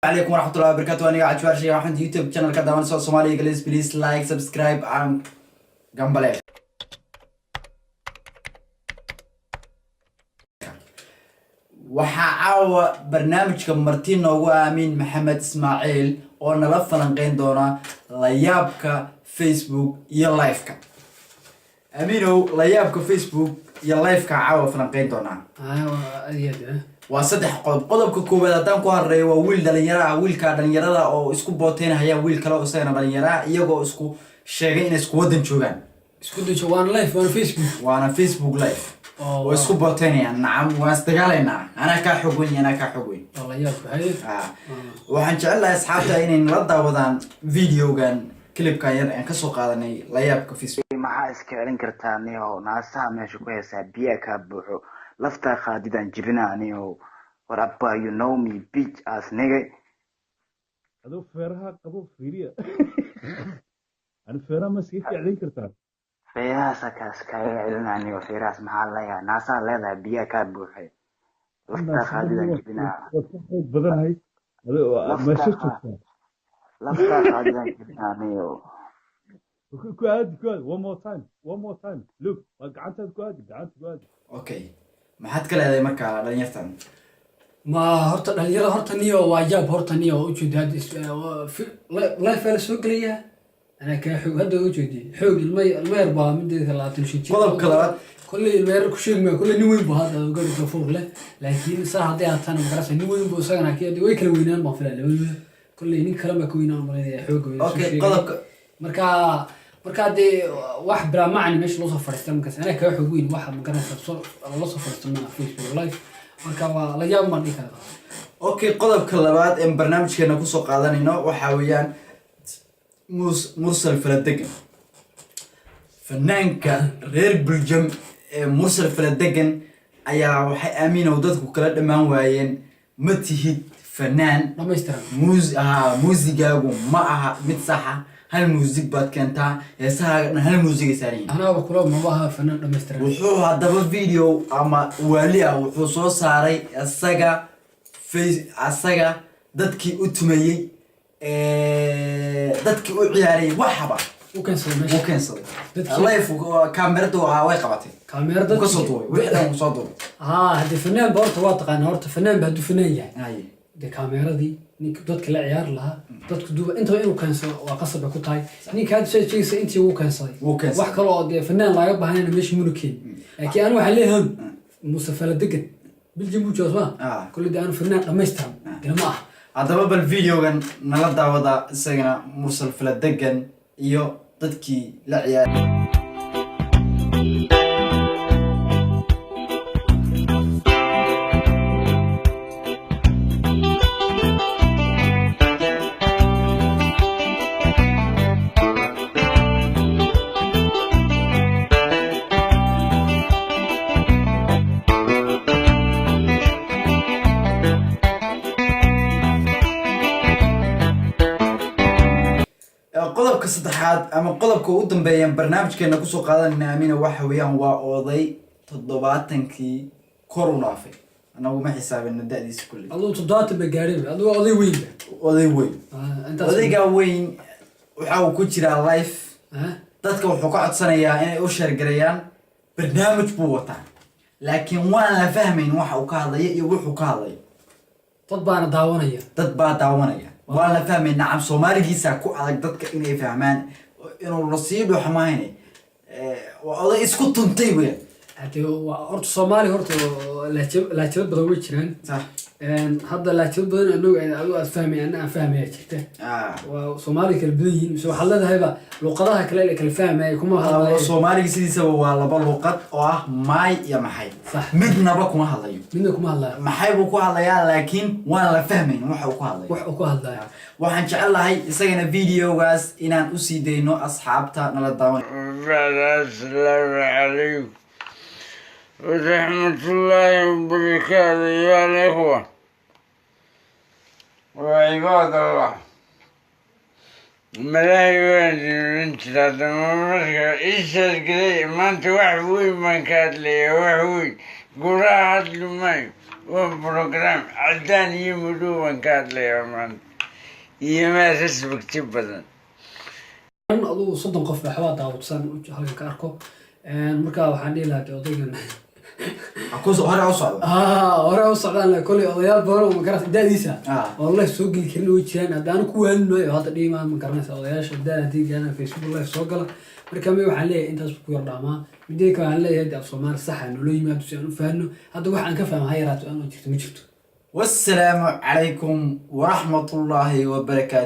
Calaykum waraxmatullahi wabarakatu. Aniga Cajwaar Sheekh Axmed, YouTube channel ka daawanaysa Soomaaliya Galis. Please like, subscribe and gambale. Waxaa caawa barnaamijka marti noogu Aamin Maxamed Ismaaciil oo nala falanqeyn doona layaabka Facebook iyo live-ka. Aamiinow, layaabka Facebook iyo live-ka caawa falanqeyn doonaa. Waa saddex qodob. Qodobka koowaad haddaan ku horeeyo, waa wiil dhalinyaro ah, wiilka dhalinyarada oo isku booteynahaya wiil kale oo isagana dhalinyaro ah, iyagoo isku sheegay inay isku waddan joogaan. Isku dajo, waana live, waana Facebook. Waana Facebook live oo isku booteynayaan. Nacam, waan isdagaalaynaa, anaa kaa xog weyn iyo anaa kaa xog weyn. Waa la yaab haye. Ah, waxaan jecel lahay asxaabta inay nala daawadaan videogan, clipkan yar aan kasoo qaadanay layaabka Facebook. Maxaa iska celin kartaa, niyow? Naasaha meesha ku haysaa, biyaa kaa buuxo, laftaa qaadidaan jibinaa, niyow. War abba, you know me, bitch ass nigga. Aduu feeraha qabo, fiiriya. Ani feeraha ma iskaga celin kartaa? Feerahaasa kaas kaaga celinaa, niyow. Feerahaas maxaa leeyahay? Naasaha leedahay, biyaa kaa buuxay, laftaa qaadidaan jibinaa. Waad ka xoog badanahay. Meesha joogtaa? Laftaa qaadidaan jibinaa, niyow. Ku aadi, ku aadi. One more time, one more time. Look, waa gacantaad ku aadi, gacanta ku aadi. Okay, maxaad ka leedahay markaa dhalinyartan? Ma horta dhalinyarada horta niyo waa yaab horta niyo. Ujeeda hadda live baa la soo gelayaa, anaa kaa xoog hadda. Ujeedi xoog ilma yar baa mideeda 25 jir. Qodobka labaad. Kolley ilma yar ku sheegi maayo, kolley nin weyn buu hadda gari gafuur leh, laakiin saa hadday ahaatana magarasa nin weyn buu isagana kii hadda way kala weynaan baan filaya labadooda. Kolley nin kale baa ka weynaan malaynaya xooga weyn. Okay, qodobka. Marka dee wax bilaa macni meesha loo soo fadhiista markaas, anaa kaga xoog weyn, waxa magaraysa loo soo fadhiista ma Facebook live. Marka waa la yaab maan dhihi karaa. Okay, qodobka labaad een barnaamijkeena kusoo qaadanayno waxaa weeyaan Mursal Faladegan, fanaanka reer Buljam ee Mursal Faladegan ayaa waxay aaminow dadku kala dhammaan waayeen: ma tihid fanaan dhamaystiran. Muusigaagu ma aha mid saxa, hal muusig baad keentaa, heesahaaga dhan hal muusigay saaran yihiin. Anaaba kula mabaha fanaan dhamaystiran. Wuxuu haddaba video ama waali ah wuxuu soo saaray isaga face, asaga dadkii u tumayey, dadkii u ciyaarayay, waxaba u keensaday wuu meesha. Keensaday. Dadkii- Live kaamirada way qabatay. Kaamirada. Wuu kasoo duubay, wixii dhan wuu soo duubay. Haa, haddii fanaan ba horta waa taqaanaa, horta fanaan ba hadduu fanaan yahay, Haye. dee kaameradii, ninka dadka la ciyaari lahaa, dadku duuba, intaba inuu keensado waa qasab bay ku tahay. Ninka hadda soo sheegaysa intii wuu keensaday. Wuu keensaday. Wax kale oo dee fanaan laaga baahnayna meesha muna keen, laakiin anigu waxaan leeyahay Muuse Faladegan Biljam buu jooga soma. Ah. Kolley dee anu fanaan dhamaystiran ilama ah. Haddaba bal videogan nala daawada, isagana Mursal Faladegan iyo dadkii la ciyaaray. Qodobka saddexaad ama qodobka ugu dambeeyaan barnaamijkeena kusoo qaadanayna, Aamina, waxa weeyaan waa oday 70-kii kor u dhaafay. Anagu ma xisaabino da'diisa kulli. Aduu 70 ba gaadhay, aduu oday weynba. Oday weyn. Ah, intaas. Odaygaa weyn waxa uu ku jiraa live. Ah, dadka wuxuu ka codsanayaa inay u share gareeyaan. Barnaamij buu wataa, laakiin waan la fahmayn waxa uu ka hadlaya iyo wuxuu ka hadlayo. Dad baana daawanaya. Dad baa daawanaya, waan la fahmayn. Nacam, soomaaligiisa ku adag dadka inay fahmaan, inuu la sii dhuuxo maahayne. Waa oday isku tuntay weyn. Hadee horta Soomaali horta lahjado badan way jiraan. Sax. Hadda lahjado badan anagu adigu aad fahmay, ana aan fahmaya jirta. Waa Soomaali kala badan yihiin, mise waxaad leedahayba luqadaha kale la kala fahmaya kuma hadlayo? Soomaaliga sidiisaba waa laba luqad oo ah maay iyo maxay. Sax. Midnaba kuma hadlayo. Midna kuma hadlayo. Maxay buu ku hadlayaa, laakiin waan la fahmayn waxa uu ku hadlayo. Wax uu ku hadlayo. Waxaan jecel lahay isagana videogaas inaan usii dayno asxaabta nala daawan. السلام عليكم ورحمة الله وبركاته يا الإخوة وعباد الله. Malaahi marka ii sheergelay maanta wax weyn baan ka hadlaya, wax weyn. Guraha hadli maayo, waa program caddaan iyo madow baan ka hadlayaa maanta iyo meel respect badan. Adugu 30 qof baa xabaa daawatsan halkan ka arko. Marka waxaan dhihi lahaa dee odaygan Hore u socdo. Ah, hore u socdaan koley odayaal badan oo magaranaysa da'diisa oo live soo geli karin way jiraan. Hadda anu ku waalin maayo, hadda dhihi maayo, ma garanaysa, odayaasha da haddii gaaraan Facebook live soo gala. Marka mi waxaan leeyahay intaas ku yar dhaamaa. Midda kale waxaan leeyahay de af Soomaali saxa noola yimaado si aan u fahanno. Hadda wax aan ka fahmo ha yaraato aan oo jirto ma jirto. Wassalaamu calaykum waraxmatullaahi wabarakaatu.